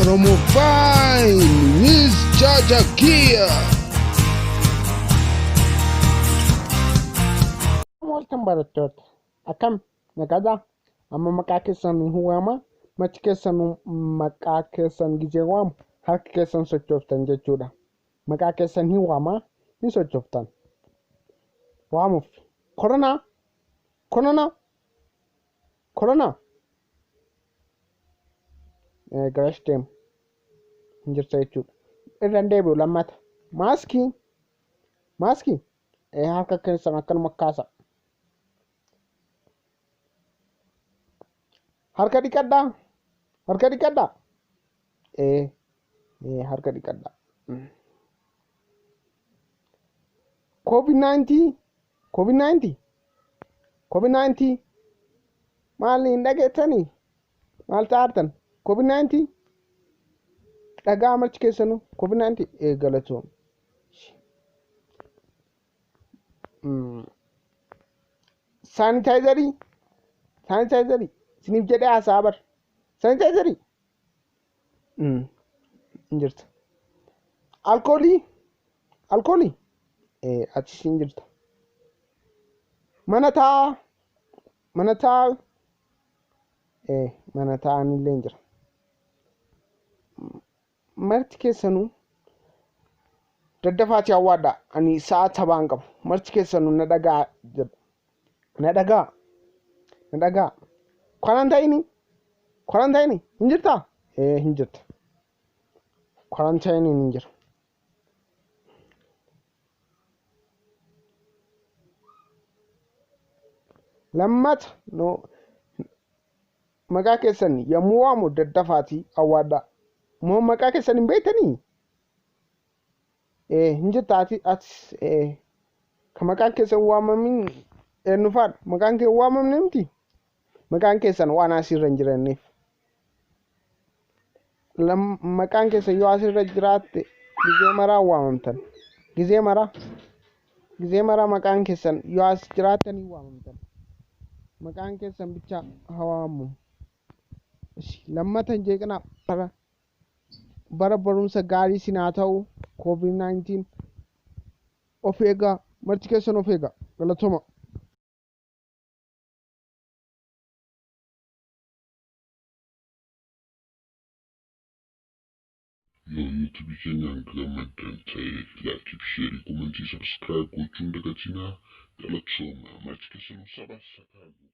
Oromo Vine with Jaja Kia. Waltan barattoota akkam nagaadha? Amma maqaa keessan hin waama, machi keessan maqaa keessan gizee waamu harka keessan sochooftan jechuudha. Maqaa keessan hin waama, hin sochooftan. Waamuuf koronaa, koronaa, koronaa. Garas deemu hin jirta jechuudha. Irra hin deebi'u lammata. Maaskii, maaskii. Harka keessan akkanuma kaasa. Harka dhiqadhaa, harka dhiqadhaa. Harka dhiqadhaa. COVID-19, COVID-19, COVID-19. Maal hin dhageettanii? Maal ta'artan? COVID-19 dhagaa marchi keessanuu COVID-19 galatoom. Saanitaayizarii, saanitaayizarii isiniif jedhee haasaa bar. Saanitaayizarii hin jirta. Alkoolii, alkoolii achis hin jirta. Mana taa'aa, mana taa'aa, mana taa'aan illee hin jira. Marti keessanuu daddafaatii hawwaadha. Ani sa'a sabaan qabu. Marti keessanuu na dhagaa jedha. Na dhagaa, na dhagaa. Kwarantaayinii, kwarantaayinii hin jirtaa? Hin jirta. Kwarantaayiniin hin jira. Lammata no maqaa keessan yommuu waamu daddafaatii awwaadhaa. Moo maqaa keessan hin beektanii? Hin jirta ati atis ka maqaan keessan waamamin eenyufaadha? Maqaan kee waamamne miti? Maqaan keessan waan asirra hin jiranneef. Maqaan keessan yoo asirra jiraatte gizee maraa waamamtan. Gizee maraa. Gizee maraa maqaan keessan yoo as jiraattan hin waamamtan. Maqaan keessan bicha haa waamamu. Lammata hin jeeqinaa. Bara barumsa gaarii sin haa ta'u. COVID-19 of eegaa. Marti keessan of eegaa. Galatooma. Yoo YouTube keenyaan gammaddan ta'e like, share, comment, subscribe gochuun dagatinaa. Galatooma. Marti keessanuu saba sakaaluu.